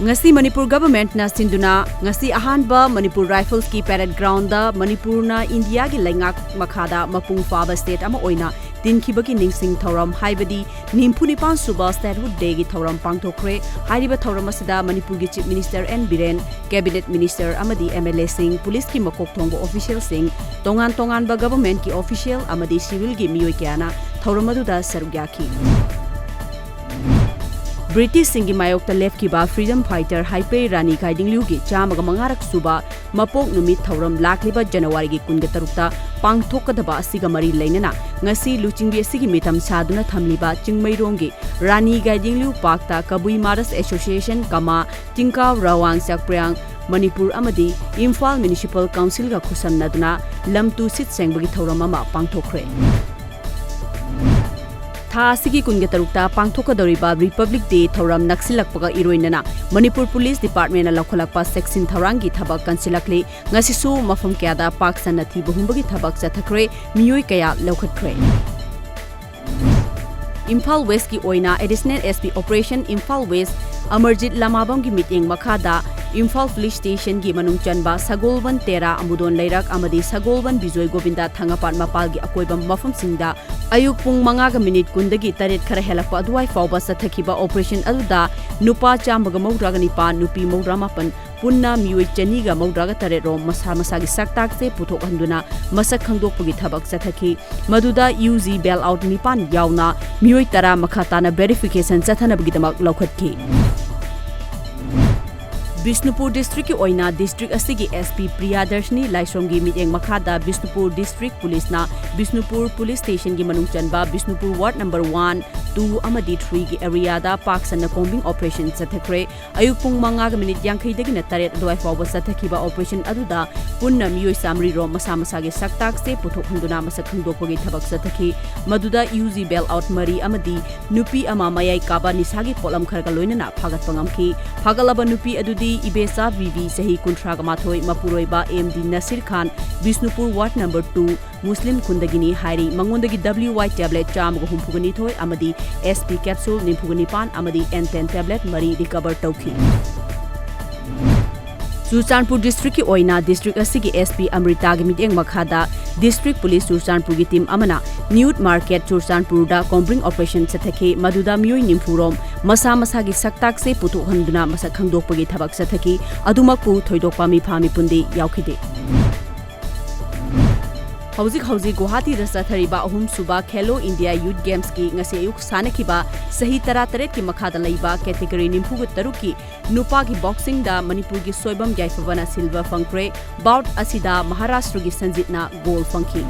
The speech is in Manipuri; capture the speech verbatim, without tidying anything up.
ꯉꯁꯤ ꯃꯅꯤꯄꯨꯔ ꯒꯚꯔꯟꯃꯦꯟꯠꯅ ꯁꯤꯟꯗꯨꯅ ꯉꯁꯤ ꯑꯍꯥꯟꯕ ꯃꯅꯤꯄꯨꯔ ꯔꯥꯏꯐꯜꯁꯀꯤ ꯄꯦꯔꯦꯗ ꯒ꯭ꯔꯥꯎꯟꯗ ꯃꯅꯤꯄꯨꯔꯅ ꯏꯟꯗꯤꯌꯥꯒꯤ ꯂꯩꯉꯥꯛ ꯃꯈꯥꯗ ꯃꯄꯨꯡ ꯐꯥꯕ ꯁ꯭ꯇꯦꯠ ꯑꯃ ꯑꯣꯏꯅ ꯇꯤꯟꯈꯤꯕꯒꯤ ꯅꯤꯡꯁꯤꯡ ꯊꯧꯔꯝ ꯍꯥꯏꯕꯗꯤ ꯅꯤꯐꯨ ꯅꯤꯄꯥꯟ ꯁꯨꯕ ꯁ꯭ꯇꯦꯠꯍꯨꯗ ꯗꯦꯒꯤ ꯊꯧꯔꯝ ꯄꯥꯡꯊꯣꯛꯈ꯭ꯔꯦ꯫ ꯍꯥꯏꯔꯤꯕ ꯊꯧꯔꯝ ꯑꯁꯤꯗ ꯃꯅꯤꯄꯨꯔꯒꯤ chief minister N Biren, cabinet minister ꯑꯃꯗꯤ ꯑꯦꯝ ꯑꯦꯜ ꯑꯦꯁꯤꯡ, ꯄꯨꯂꯤꯁꯀꯤ ꯃꯀꯣꯛ ꯊꯣꯡꯕ ꯑꯣꯐꯤꯁꯤꯌꯦꯜꯁꯤꯡ, ꯇꯣꯉꯥꯟ ꯇꯣꯉꯥꯟꯕ ꯒꯚꯔꯟꯃꯦꯟꯠꯀꯤ ꯑꯣꯐꯤꯁꯤꯌꯦꯜ ꯑꯃꯗꯤ ꯁꯤꯚꯤꯜꯒꯤ ꯃꯤꯑꯣꯏ ꯀꯌꯥꯅ ꯊꯧꯔꯝ ꯑꯗꯨꯗ ꯁꯔꯨꯛ ꯌꯥꯈꯤ꯫ ꯕ꯭ꯔꯤꯇꯤꯁꯁꯤꯡꯒꯤ ꯃꯥꯌꯣꯛꯇ ꯂꯦꯞꯈꯤꯕ ꯐ꯭ꯔꯤꯗꯝ ꯐꯥꯏꯇꯔ ꯍꯥꯏꯄꯦ ꯔꯥꯅꯤ ꯒꯥꯏꯗꯤꯡꯂꯤꯌꯨꯒꯤ ꯆꯥꯝꯃꯒ ꯃꯉꯥꯔꯛ ꯁꯨꯕ ꯃꯄꯣꯛ ꯅꯨꯃꯤꯠ ꯊꯧꯔꯝ ꯂꯥꯛꯂꯤꯕ ꯖꯅꯋꯥꯔꯤꯒꯤ ꯀꯨꯟꯒ ꯇꯔꯨꯛꯇ ꯄꯥꯡꯊꯣꯛꯀꯗꯕ ꯑꯁꯤꯒ ꯃꯔꯤ ꯂꯩꯅꯅ ꯉꯁꯤ ꯂꯨꯆꯤꯡꯕꯤ ꯑꯁꯤꯒꯤ ꯃꯤꯇꯝ ꯁꯥꯗꯨꯅ ꯊꯝꯂꯤꯕ ꯆꯤꯡꯃꯩꯔꯣꯡꯒꯤ ꯔꯥꯅꯤ ꯒꯥꯏꯗꯤꯡꯂꯤꯌꯨ ꯄꯥꯔꯛꯇ ꯀꯕꯨꯏ ꯃꯥꯔꯁ ꯑꯦꯁꯣꯁꯤꯌꯦꯁꯟ ꯀꯃꯥ, ꯆꯤꯡꯀꯥ ꯔꯥꯋꯥꯡ ꯆꯥꯛꯄ꯭ꯔꯤꯌꯥꯡ ꯃꯅꯤꯄꯨꯔ ꯑꯃꯗꯤ ꯏꯝꯐꯥꯜ ꯃ꯭ꯌꯨꯅꯤꯁꯤꯄꯥꯜ ꯀꯥꯎꯟꯁꯤꯜꯒ ꯈꯨꯠꯁꯝꯅꯗꯨꯅ ꯂꯝ ꯇꯨ ꯁꯤꯠ ꯁꯦꯡꯕꯒꯤ ꯊꯧꯔꯝ ꯑꯃ ꯄꯥꯡꯊꯣꯛꯈ꯭ꯔꯦ꯫ ꯊꯥ ꯑꯁꯤꯒꯤ ꯀꯨꯟꯒ ꯇꯔꯨꯛꯇ ꯄꯥꯡꯊꯣꯛꯀꯗꯧꯔꯤꯕ ꯔꯤꯄꯕ꯭ꯂꯤꯛ ꯗꯦ ꯊꯧꯔꯝ ꯅꯛꯁꯤꯜꯂꯛꯄꯒ ꯏꯔꯣꯏꯅꯅ ꯃꯅꯤꯄꯨꯔ ꯄꯨꯂꯤꯁ ꯗꯤꯄꯥꯔꯠꯃꯦꯟꯅ ꯂꯧꯈꯠꯂꯛꯄ ꯆꯦꯛꯁꯤꯟ ꯊꯧꯔꯥꯡꯒꯤ ꯊꯕꯛ ꯀꯟꯁꯤꯜꯂꯛꯂꯤ꯫ ꯉꯁꯤꯁꯨ ꯃꯐꯝ ꯀꯌꯥꯗ ꯄꯥꯛ ꯁꯟꯅ ꯊꯤꯕ ꯍꯨꯝꯕꯒꯤ ꯊꯕꯛ ꯆꯠꯊꯈ꯭ꯔꯦ, ꯃꯤꯑꯣꯏ ꯀꯌꯥ ꯂꯧꯈꯠꯈ꯭ꯔꯦ꯫ ꯏꯝꯐꯥꯜ ꯋꯦꯁꯀꯤ ꯑꯣꯏꯅ additional S P operation Imphal west Amarjit ꯂꯃꯥꯕꯝꯒꯤ ꯃꯤꯠꯌꯦꯡ ꯃꯈꯥꯗ ꯏꯝꯐꯥꯜ ꯄꯨꯂꯤꯁ ꯁ꯭ꯇꯦꯁꯟꯒꯤ ꯃꯅꯨꯡ ꯆꯟꯕ ꯁꯒꯣꯜꯕꯟ ꯇꯦꯔꯥ, ꯑꯃꯨꯗꯣꯟ ꯂꯩꯔꯛ ꯑꯃꯗꯤ ꯁꯒꯣꯜꯕꯟ ꯕꯤꯖꯣꯏ ꯒꯣꯕꯤꯟꯗ ꯊꯥꯡꯒꯄꯥꯠ ꯃꯄꯥꯜꯒꯤ ꯑꯀꯣꯏꯕ ꯃꯐꯝꯁꯤꯡꯗ ꯑꯌꯨꯛ ꯄꯨꯡ ꯃꯉꯥꯒ ꯃꯤꯅꯤꯠ ꯀꯨꯟꯗꯒꯤ ꯇꯔꯦꯠ ꯈꯔ ꯍꯦꯜꯂꯛꯄ ꯑꯗꯨꯋꯥꯏ ꯐꯥꯎꯕ ꯆꯠꯊꯈꯤꯕ ꯑꯣꯄꯔꯦꯁꯟ ꯑꯗꯨꯗ ꯅꯨꯄꯥ ꯆꯥꯝꯃꯒ ꯃꯧꯗ꯭ꯔꯥꯒ ꯅꯤꯄꯥꯟ, ꯅꯨꯄꯤ ꯃꯧꯗ꯭ꯔꯥ ꯃꯥꯄꯟ, ꯄꯨꯟꯅ ꯃꯤꯑꯣꯏ ꯆꯅꯤꯒ ꯃꯧꯗ꯭ꯔꯥꯒ ꯇꯔꯦꯠ ꯔꯣꯝ ꯃꯁꯥ ꯃꯁꯥꯒꯤ ꯁꯛꯇꯥꯛꯁꯦ ꯄꯨꯊꯣꯛꯍꯟꯗꯨꯅ ꯃꯁꯛ ꯈꯪꯗꯣꯛꯄꯒꯤ ꯊꯕꯛ ꯆꯠꯊꯈꯤ꯫ ꯃꯗꯨꯗ ꯌꯨ ꯖꯤ ꯕꯦꯜ ꯑꯥꯎꯠ ꯅꯤꯄꯥꯟ ꯌꯥꯎꯅ ꯃꯤꯑꯣꯏ ꯇꯔꯥ ꯃꯈꯥ ꯇꯥꯅ ꯚꯦꯔꯤꯐꯤꯀꯦꯁꯟ ꯆꯠꯊꯅꯕꯒꯤꯗꯃꯛ ꯂꯧꯈꯠꯈꯤ꯫ ꯕꯤꯁꯅꯨꯄꯨꯔ ꯗꯤꯁꯇ꯭ꯔꯤꯛꯀꯤ ꯑꯣꯏꯅ ꯗꯤꯁꯇ꯭ꯔꯤꯛ ꯑꯁꯤꯒꯤ ꯑꯦꯁ ꯄꯤ ꯄ꯭ꯔꯤꯌꯥꯗꯔꯁꯤꯅꯤ ꯂꯥꯏꯁ꯭ꯔꯝꯒꯤ ꯃꯤꯠꯌꯦꯡ ꯃꯈꯥꯗ ꯕꯤꯁꯅꯨꯄꯨꯔ ꯗꯤꯁꯇ꯭ꯔꯤꯛ ꯄꯨꯂꯤꯁꯅ ꯕꯤꯁꯅꯨꯄꯨꯔ ꯄꯨꯂꯤꯁ ꯁ꯭ꯇꯦꯁꯟꯒꯤ ꯃꯅꯨꯡ ꯆꯟꯕ Bishnupur ward number one, two ꯑꯃꯗꯤ ꯊ꯭ꯔꯤꯒꯤ ꯑꯦꯔꯤꯌꯥꯗ ꯄꯥꯛ ꯁꯟꯅ ꯀꯣꯝꯕꯤꯡ ꯑꯣꯄꯔꯦꯁꯟ ꯆꯠꯊꯈ꯭ꯔꯦ꯫ ꯑꯌꯨꯛ ꯄꯨꯡ ꯃꯉꯥꯒ ꯃꯤꯅꯤꯠ ꯌꯥꯡꯈꯩꯗꯒꯤꯅ ꯇꯔꯦꯠ ꯑꯗꯨꯋꯥꯏ ꯐꯥꯎꯕ ꯆꯠꯊꯈꯤꯕ ꯑꯣꯄꯔꯦꯁꯟ ꯑꯗꯨꯗ ꯄꯨꯟꯅ ꯃꯤꯑꯣꯏ ꯆꯥꯃꯔꯤ ꯔꯣꯝ ꯃꯁꯥ ꯃꯁꯥꯒꯤ ꯁꯛꯇꯥꯛꯁꯦ ꯄꯨꯊꯣꯛꯍꯟꯗꯨꯅ ꯃꯁꯛ ꯈꯪꯗꯣꯛꯄꯒꯤ ꯊꯕꯛ ꯆꯠꯊꯈꯤ꯫ ꯃꯗꯨꯗ ꯌꯨ ꯖꯤ ꯕꯦꯜ ꯑꯥꯎꯠ ꯃꯔꯤ ꯑꯃꯗꯤ ꯅꯨꯄꯤ ꯑꯃ ꯃꯌꯥꯏ ꯀꯥꯕ ꯅꯤꯁꯥꯒꯤ ꯄꯣꯠꯂꯝ ꯈꯔꯒ ꯂꯣꯏꯅꯅ ꯐꯥꯒꯠꯄ ꯉꯝꯈꯤ꯫ ꯐꯥꯒꯠꯂꯕ ꯅꯨꯄꯤ ꯑꯗꯨꯗꯤ ꯏꯕꯦꯆꯥ ꯕꯤꯕꯤ, ꯆꯍꯤ ꯀꯨꯟꯊ꯭ꯔꯥꯒ ꯃꯥꯊꯣꯏ, ꯃꯄꯨꯔꯣꯏꯕ ꯑꯦꯝ ꯗꯤ ꯅꯁꯤꯔ ꯈꯥꯟ, ꯕꯤꯁꯅꯨꯄꯨꯔ ꯋꯥꯔꯗ ꯅꯝꯕꯔ ꯇꯨ, ꯃꯨꯁꯂꯤꯝ ꯈꯨꯟꯗꯒꯤꯅꯤ ꯍꯥꯏꯔꯤ꯫ ꯃꯉꯣꯟꯗꯒꯤ ꯗꯕ꯭ꯂꯤꯌꯨ ꯋꯥꯏ ꯇꯦꯕ꯭ꯂꯦꯠ ꯆꯥꯝꯃꯒ ꯍꯨꯝꯐꯨꯒ ꯅꯤꯊꯣꯏ ꯑꯃꯗꯤ ꯑꯦꯁ ꯄꯤ ꯀꯦꯞꯁꯨꯜ ꯅꯤꯐꯨꯒ ꯅꯤꯄꯥꯟ ꯑꯃꯗꯤ ꯑꯦꯟ ꯇꯦꯟ ꯇꯦꯕ꯭ꯂꯦꯠ ꯃꯔꯤ ꯔꯤꯀꯚꯔ ꯇꯧꯈꯤ꯫ ꯆꯨꯔꯆꯥꯟꯄꯨꯔ ꯗꯤꯁꯇ꯭ꯔꯤꯛꯀꯤ ꯑꯣꯏꯅ ꯗꯤꯁꯇ꯭ꯔꯤꯛ ꯑꯁꯤꯒꯤ ꯑꯦꯁ ꯄꯤ ꯑꯃ꯭ꯔꯤꯇꯥꯒꯤ ꯃꯤꯠꯌꯦꯡ ꯃꯈꯥꯗ ꯗꯤꯁꯇ꯭ꯔꯤꯛ ꯄꯨꯂꯤꯁ ꯆꯨꯔꯆꯥꯟꯄꯨꯔꯒꯤ ꯇꯤꯝ ꯑꯃꯅ ꯅ꯭ꯌꯨꯠ ꯃꯥꯔꯀꯦꯠ ꯆꯨꯔꯆꯥꯟꯄꯨꯔꯗ ꯀꯣꯝꯕ꯭ꯔꯤꯡ ꯑꯣꯄꯔꯦꯁꯟ ꯆꯠꯊꯈꯤ꯫ ꯃꯗꯨꯗ ꯃꯤꯑꯣꯏ ꯅꯤꯐꯨ ꯔꯣꯝ ꯃꯁꯥ ꯃꯁꯥꯒꯤ ꯁꯛꯇꯥꯛꯁꯦ ꯄꯨꯊꯣꯛꯍꯟꯗꯨꯅ ꯃꯁꯛ ꯈꯪꯗꯣꯛꯄꯒꯤ ꯊꯕꯛ ꯆꯠꯊꯈꯤ꯫ ꯑꯗꯨꯃꯛꯄꯨ ꯊꯣꯏꯗꯣꯛꯄ ꯃꯤꯐꯥ ꯃꯤꯄꯨꯟꯗꯤ ꯌꯥꯎꯈꯤꯗꯦ꯫ ꯍꯧꯖꯤꯛ ꯍꯧꯖꯤꯛ ꯒꯨꯋꯥꯍꯥꯇꯤꯗ ꯆꯠꯊꯔꯤꯕ ꯑꯍꯨꯝꯁꯨꯕ ꯈꯦꯂꯣ ꯏꯟꯗꯤꯌꯥ ꯌꯨꯠ ꯒꯦꯝꯁꯀꯤ ꯉꯁꯤ ꯑꯌꯨꯛ ꯁꯥꯟꯅꯈꯤꯕ ꯆꯍꯤ ꯇꯔꯥꯇꯔꯦꯠꯀꯤ ꯃꯈꯥꯗ ꯂꯩꯕ ꯀꯦꯇꯦꯒꯣꯔꯤ ꯅꯤꯐꯨꯒ ꯇꯔꯨꯛꯀꯤ ꯅꯨꯄꯥꯒꯤ ꯕꯣꯛꯁꯤꯡꯗ ꯃꯅꯤꯄꯨꯔꯒꯤ ꯁꯣꯏꯕꯝ ꯌꯥꯏꯐꯕꯅ ꯁꯤꯜꯚꯔ ꯐꯪꯈ꯭ꯔꯦ꯫ ꯕꯥꯎꯠ ꯑꯁꯤꯗ ꯃꯍꯥꯔꯥꯁꯇ꯭ꯔꯒꯤ ꯁꯟꯖꯤꯠꯅ ꯒꯣꯜ ꯐꯪꯈꯤ꯫